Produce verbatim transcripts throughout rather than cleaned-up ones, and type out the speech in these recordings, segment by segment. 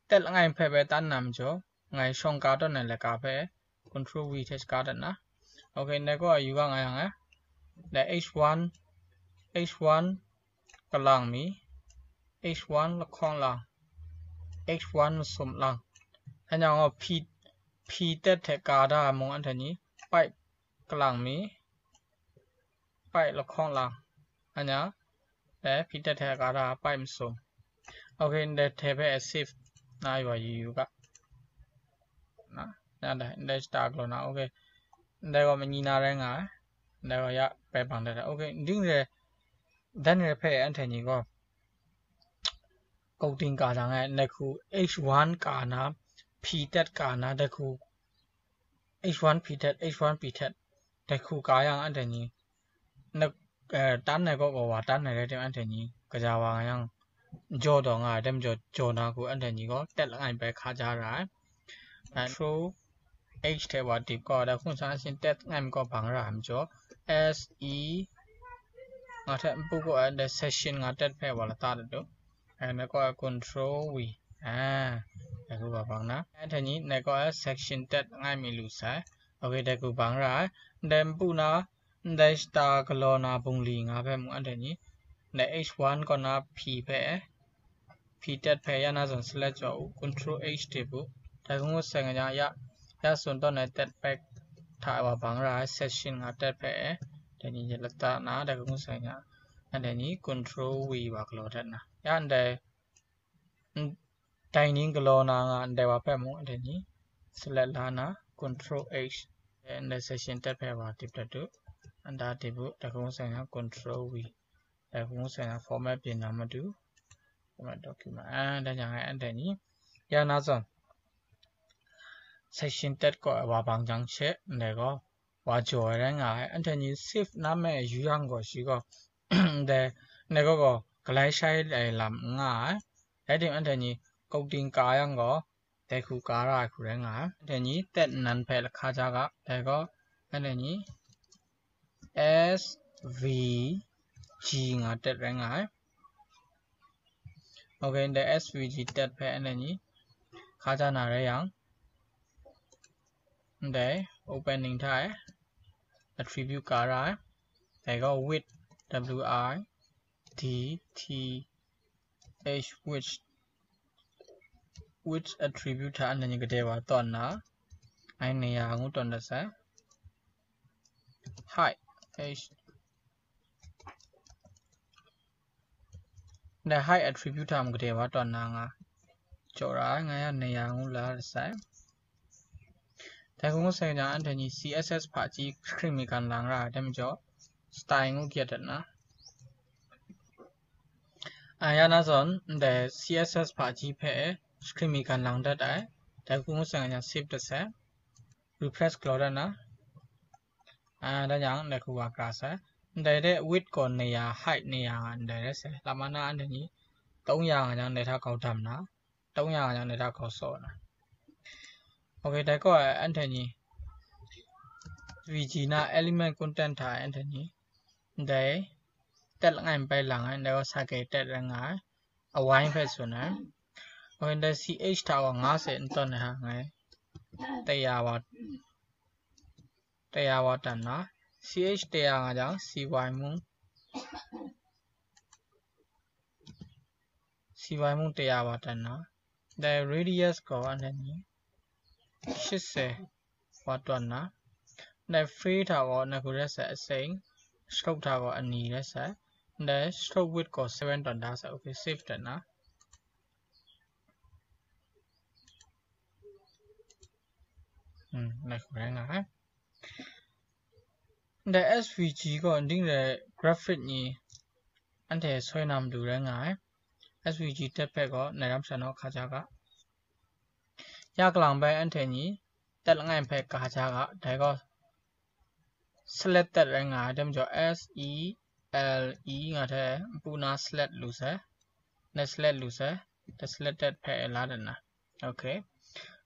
tet langai hpe bai tan na majaw, ngai shawng ka tawn ai laka hpe control V hte shaka dat na. Okay, ndai gaw yu ga nga yang e. Dai H one, H one kalang mi, H one lahkawng lang, H one masum lang. Anhte gaw P, P tet hte ka da ai mung anhte ni, pipe kalang mi, pipe lahkawng lang. Anya, dai P tet hte ka da ai pipe masum. Okay, ndai hte hpe save na yu wa yu yu ga. Na, na dai, ndai shata galaw na, okay. Ndai gaw mani na rai nga ai. Ndai gaw ya bai bang dat ai. Okay, ding re, dan re hpe anhte ni gaw, kauk ting ka jang e, ndai hku H one ka na, P tet ka na, dai hku H one P tet, H one P tet, dai hku ka yang anhte ni, na, eh, tan ai kaw gaw wa tan ai rai tim anhte ni, kaja wa nga yang, jaw taw nga ai, dai majaw jaw na hku anhte ni gaw, tet langai bai hka ja ra ai. Control H hte wa dip gaw, dai hkung sa sin tet langai mi gaw bang ra ai majaw, S E, nga hte npu gaw, eh, dai section nga tet hpe wa lata dat u. Eh, na gaw, eh, control V. Ah, dai hku wa bang na. Anhte ni, na gaw, eh, section tet langai mi lu sai. Okay, dai hku bang ra ai. Ndai npu na, ndai shata galaw na bungli nga hpe mung anhte ni, ndai H one kaw na P hpe, P tet hpe ya na zawn select jaw u, control H dip u. Dai hku ngut sai nga yang ya, ya tsun tawn ai tet back hta wa bang ra ai, section nga tet hpe, dai ni lata na, dai hku ngut sai nga, anhte ni control V wa galaw dat na. Ya ndai, n-, dai ning galaw na nga ndai wa hpe mung anhte ni select la na, control H, ndai section tet hpe wa dip dat u, nda dip u, dai hku ngut sai nga control V, dai hku ngut sai nga format byin na matu, format document, ah, dai yang e anhte ni, ya na zawn, section tet kaw wa bang jang she, ndai gaw, wa jaw ai rai nga ai, anhte ni save na me yu yang gaw shi gaw, ndai, ndai gaw gaw, galai shai ai lam n nga ai, rai tim anhte ni, kauk ting ka yang gaw, dai hku ka ra ai hku rai nga ai. Anhte ni tet nnan hpe lahka ja ga, dai gaw, anhte ni S V G nga tet rai nga ai. Okay, ndai S V G tet hpe anhte ni hka ja na rai yang, ndai opening hta e attribute ka ra ai. Dai gaw width, W I D T H, width, width attribute hta anhte ni kadai wa tawn na, ngai naya ngu tawn dat sai. Height, H, ndai height attribute hta mung kadai wa tawn na nga jaw ra ai, ngai a naya ngu la dat sai. Dai hku ngut sai jang, anhte ni C S S hpaji screen mi gan lang ra ai, dai majaw style ngu kayat dat na. A, ya na zawn, ndai C S S hpaji hpe screen mi gan lang dat ai, dai hku ngut sai jang save dat sai, refresh galaw dat na. A, dai yang, ndai hku wa kra sai. Ndai de width gaw naya, height naya nga ndai rai sai. Lama na anhte ni, tawng ya nga jang, ndai hta kau dam na, tawng ya nga jang, ndai hta kau saw na. Okay, dai gaw anhte ni, V G na element content hta anhte ni, ndai tet langai mi bai lang ai, ndai gaw sa ke tet rai nga ai, awai hpe tsun ai. Okay, ndai C H hta gaw nga se n tawn ai ha, ngai taya wa, taya wa tan na, C H taya nga jang, C Y mung, C Y mung taya wa tan na, dai radius gaw anhte ni, shit se wa tawn na, dai free hta gaw na hku rai sai, aseng, stroke hta gaw ani rai sai, dai stroke width gaw seven tawn da sai. Okay, save dat na. Hmm, na hku rai nga ai. Ndai S V G gaw ndai rai graphic ni anhte soi na matu rai nga ai. S V G tet hpe gaw nai ram sha naw hka ja ga. Ya kalang bai anhte ni tet langai hpe ka ja ga, dai gaw select tet rai nga ai, dai majaw S E L E nga hte npu na select lu sai, na select lu sai, dai select tet hpe la dat na. Okay.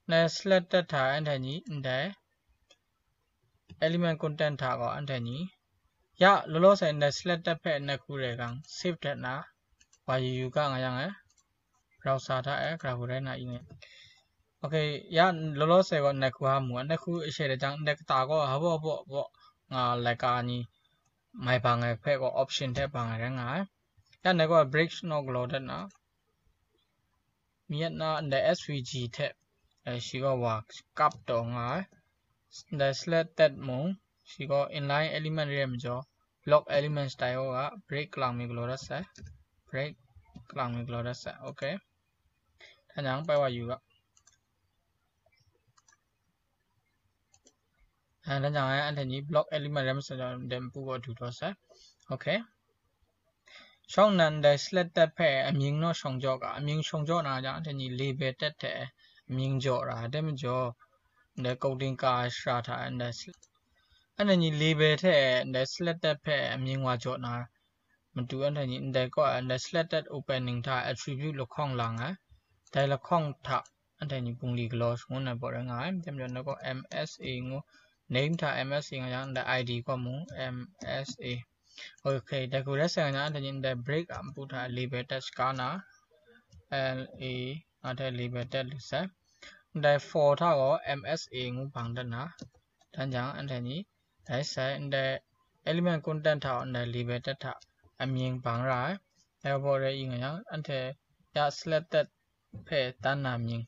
Na select tet hta anhte ni ndai element content hta gaw anhte ni, ya, law law sai ndai select tet hpe na hku rai gang, save dat na, wa yu yu ga nga yang e. browser hta e, gara hku rai na i ngai. Okay, ya, law law sai gaw ndai hku ha mu, ndai hku share de jang, ndai kata gaw ha baw baw baw nga laika ni mai bang ai hpe gaw option hte bang ai rai nga ai. Ya, ndai gaw break naw galaw dat na, mi yat na ndai S V G hte, eh, shi gaw wa kap taw nga ai. Ndai select that mung, shi gaw inline element re ai majaw, block element style gaw break kalang mi galaw dat sai. Break kalang mi galaw dat sai. Okay. ထမ်းကြည့် ပိုက်ဝါယူက အဲဒါကြောင့် အဲ့ဒါညီ block element လည်းမစတော့ then ပို့ဖို့ အတူတော့ဆက် okay. ช่องนั้นได้ select တက်ဖက်အမည်နှော့ရှောင်ကြော့ကအမည်ရှောင်ကြော့နာကြောင့် အဲ့ဒါညီ label တက်တဲ့အမည်ကြော့တာတဲ့မကြော့ တဲ့ coding ကရှာထားတဲ့ အဲ့ဒါညီ label ထဲ့တဲ့ select တက်ဖက်အမည်ဝါကြော့နာ မတူအဲ့ဒါညီ တဲ့ကော့အဲ့ဒါ select တက် opening ထား attribute လခေါင်လာငါ ဒါလခေါင်ထ အဲ့ဒါညီ ပုံလီကလော ငုံးနေပေါ်ရငါ တမျိုးတော့ M S A ငုံး name ထား M S A ငါကြောင့် ID ကော့မူ M S A okay တကူရဲဆိုင်နာတညီတဲ့ break အပူထား label တက်စကားနာ L A အတဲ့ label တက်လူဆက်တဲ့ for ထားကော M S A ငုံးပန်းတက်နာ တန်းကြောင့်အဲ့ဒါညီ ဒါဆိုင်တဲ့ element content ထားတဲ့ label တက်ထားအမည်ပန်းရအဲ့ပေါ်ရဲအင်းငါကြောင့်အဲ့ဒါရ select တက်ဖဲတန်းနာမည်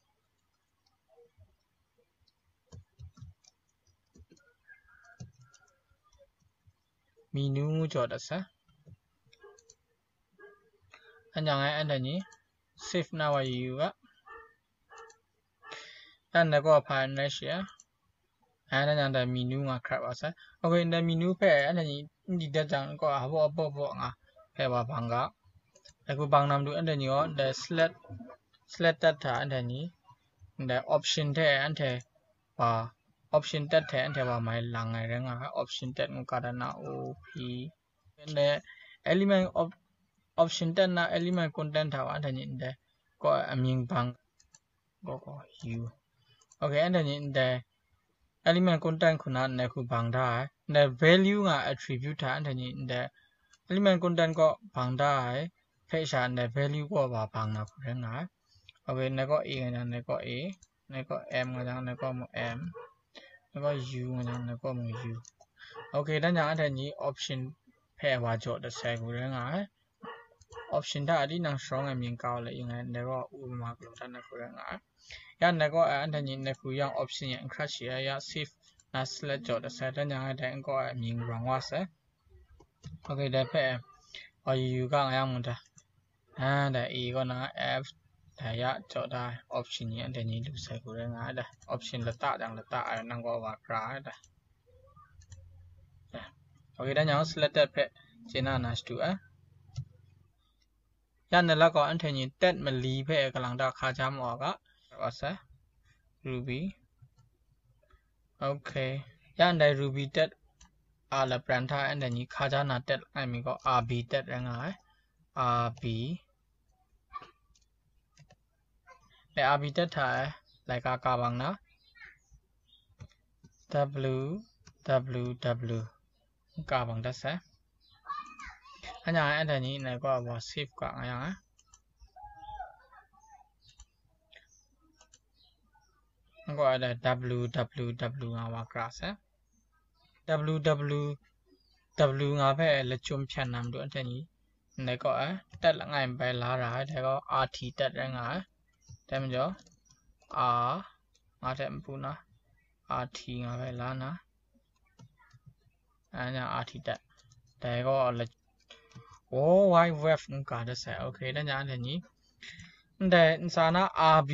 menu ကြော်တဆန်း အညာငယ်အဲ့ဒါညီ save နာဝါယူယူကအဲ့ဒါကောဖာနေရှိအဲ့ဒါညာတဲ့ menu ငါ crop ပါဆန်း okay တဲ့ menu ဖဲအဲ့ဒါညီဒီတဲ့ကြောင့်ကောအဘောအဘောဘောငါဖဲပါဘင်ကအခုဘင်နမ်ဒူအဲ့ဒါညီရောတဲ့ select select တက်ထားအဲ့ဒါညီတဲ့ option ထဲအဲ့ထဲပါ option တက်ထဲအဲ့ထဲပါမိုင်လာငယ်ရငါ option တက်ငုံးကရဏ O P နဲ့ element op option တက်နာ element content ထားပါအဲ့ဒါညီတဲ့ကောအမည်ပန်းကောကော U okay အဲ့ဒါညီတဲ့ element content ခုနနဲ့ခုပန်းထားတဲ့ value ငါ attribute ထားအဲ့ဒါညီတဲ့ element content ကောပန်းထားတဲ့ဖဲရှာတဲ့ value ကောပါပန်းနာခုရဲငါ okay နဲ့ကော A ငါနဲ့ကော A နဲ့ကော M ငါကြောင့်နဲ့ကောမူ M နဲ့ကော U ငါကြောင့်နဲ့ကောမူ U okay တန်းညာအဲ့ဒါညီ option ဖဲဝါကြော်တဆဲခုရဲငါ option ဒါအဒီနံရှောင်းငယ်မြင်ကောက်လေအင်းငယ်နဲ့ကောဥပမာကလို့တန်းနဲ့ခုရဲငါရနဲ့ကောအဲ့ဒါညီနဲ့ခုရအောင် option ရဲ့ crash ရရ save နာ select ကြော်တဆဲတန်းညာအဲ့ဒါကောအမြင် wrong ဝါဆဲ okay ဒါဖဲအယူကငါရမူတာ အဲဒါ A ကောနာ F ဒါရကြော်ဒါ option ကြီးအဲ့ဒါညီလူဆိုင်ကိုလည်းငါအဲ့ဒါ option လတကြောင့်လတအဲ့နံကောပါကြတာ okay ဒါကြောင့် select ဖက်ကျင်းနာ နာ တူအရနလက်ကောအဲ့ဒါညီတက်မလီဖဲအကလင်တာခါချမော်ကပါဆဲ Ruby okay ရန်တိုင်း Ruby တက်အားလပြန်ထားအဲ့ဒါညီခါချနာတက်အဲ့မီကော R B တက်ရငါ R B လဲ R B တက်ထားလိုက်ကကဘင်နာ W W W ကဘင်တက်ဆဲအညာအဲ့ဒါညီနဲ့ကောအပေါ် save ကငါရငါ ကိုအဲ့ဒါ W W W ငါဝါ class W W W ငါဖဲလချုံဖြန်နမ်တို့အတညီနဲ့ကောအဲတက်လငိုင်ပဲလာတာတဲ့ကော R T တက်တဲ့ငါတဲမကျော် R ငါတဲ့မပူနော် R T ငါပဲလာနော် အဲညာ R T တက်တဲကောလ World Wide Web ကတဲ့ဆဲ okay တဲ့ညာတဲ့ညီ နတဲနစာနာ R B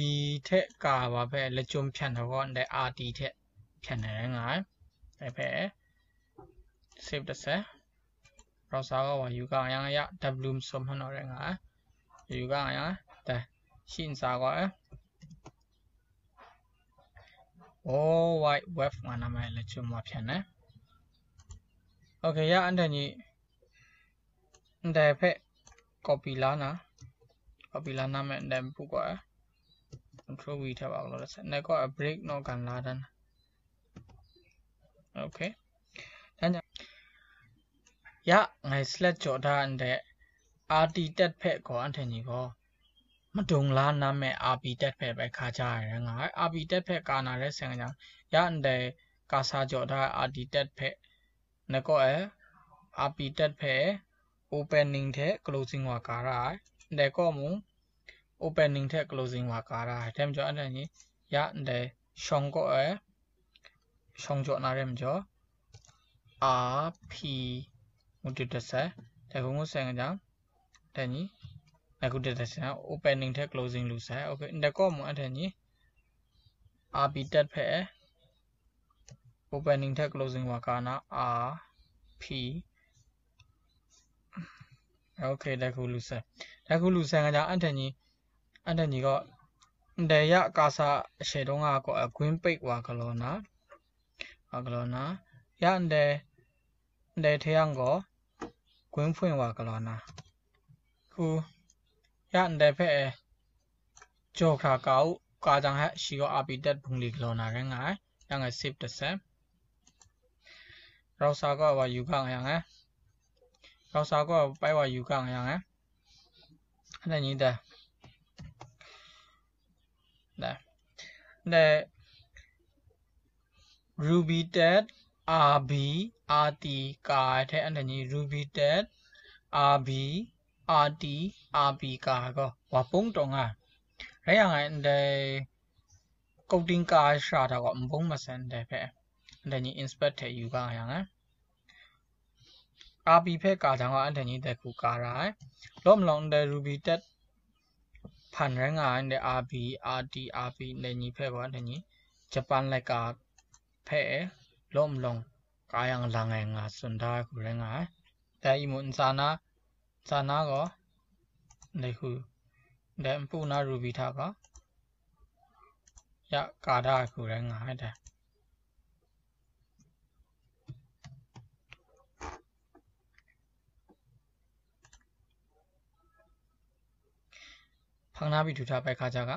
ထဲ့ကာပါဖဲလချုံဖြန်တော့ကောနတဲ R T ထဲ့ဖြန်နေငါဖဲ save တဆဲ browser ကဝါယူကရရ W မစုံမနော်ရငါယူကရရတဲရှိနစာကော World Wide Web ငါနာမည်လချုံမဖြန်နေ okay ရအန်တညီ နတဲဖဲ copy လာနာ copy လာနာမည်နတဲပူကော control V ထဲပါကလို့နကော break နော်ကန်လာတန်း okay ဒါညာရငါ select ကြော်ထားနတဲ R T တက်ဖဲကောအန်တညီကော မတုန်လန်းနမ်းမဲ့ အာပီတပ် ဟဲ ပဲ ခါကြရ ငါ အာပီတပ် ဟဲ ကာနာရဲဆင်ကညံ ရန်ဒဲ ကာစာကြော်ထား အာတီတပ် ဟဲ နကောအဲ အာပီတပ် ဟဲ opening ထဲ closing ဝါကာရ ဒဲကောမူ opening ထဲ closing ဝါကာရ ထဲမကျော် အတညီ ရန်ဒဲ ရှောင်ကောအဲ ရှောင်ကြော်နာရဲမကျော် အာဖီ မူတူတဆဲ တဲခုံငုဆဲကညံ တညီ နခုတတဆဲ opening ထဲ closing လူဆဲ okay ဒဲကောမူ အတညီ အာပီတပ် ဟဲ opening ထဲ closing ဝါကာနာ အာဖီ okay ဒဲခုလူဆဲ ဒဲခုလူဆဲကညံ အတညီ အတညီကော ဒဲရ ကာစာ အရှဲတော့ငါကော အကွင်းပိတ်ဝါကလောနာ ဝါကလောနာ ရန်ဒဲ ဒဲထဲအောင်ကော ကွင်းဖွင့်ဝါကလောနာ ခု ရန်ဒဲ ဟဲ ကြော်ခါကာဥ ကာကြောင့်ဟဲ ရှိကော အာပီတပ် ဘုံလီကလောနာ ရဲငါ ရန်က save တဆဲ ရောက်စာကော ဝါယူကငါ ရန်က ရောက်စာကော ပိုက်ဝါယူကငါ ရန်က အတညီ ဒဲ ဒဲ ဒဲ ရူဘီတပ် အာဘီ အာတီ ကာ ထဲ အတညီ ရူဘီတပ် အာဘီ အာတီ အာဘီ ကာ ကော ဝါပုန်းတော့ငါ ရဲရန်က ဒဲ ကုတ်တင်းကာ ရှရာ တာ ကော မပုန်းမဆန် ဒဲ ဟဲ အတညီ inspect ထဲ ယူကငါ ရန်က အာပီ ဟဲ ကာကြောင့်ကော အတညီ ဒဲခုကာရ လောမလောင် ဒဲ ရူဘီတပ် ဖန်ရဲငါ ဒဲ အာဘီ အာတီ အာဘီ ဒဲညီ ဟဲ ကော အတညီ ဂျပန်လက်ကာ ဟဲ လောမလောင် ကာယံလင်ငါ စွန်ဒါ ခုရဲငါ ဒဲ အီမူ နစာနာ နစာနာ ကော ဒဲခု ဒဲ မပူနာ ရူဘီ ထ ကော ရ ကာဒါ ခုရဲငါ ဒဲ ဖန်နာ ဘီ ထူ ထ ပဲ ခါကြက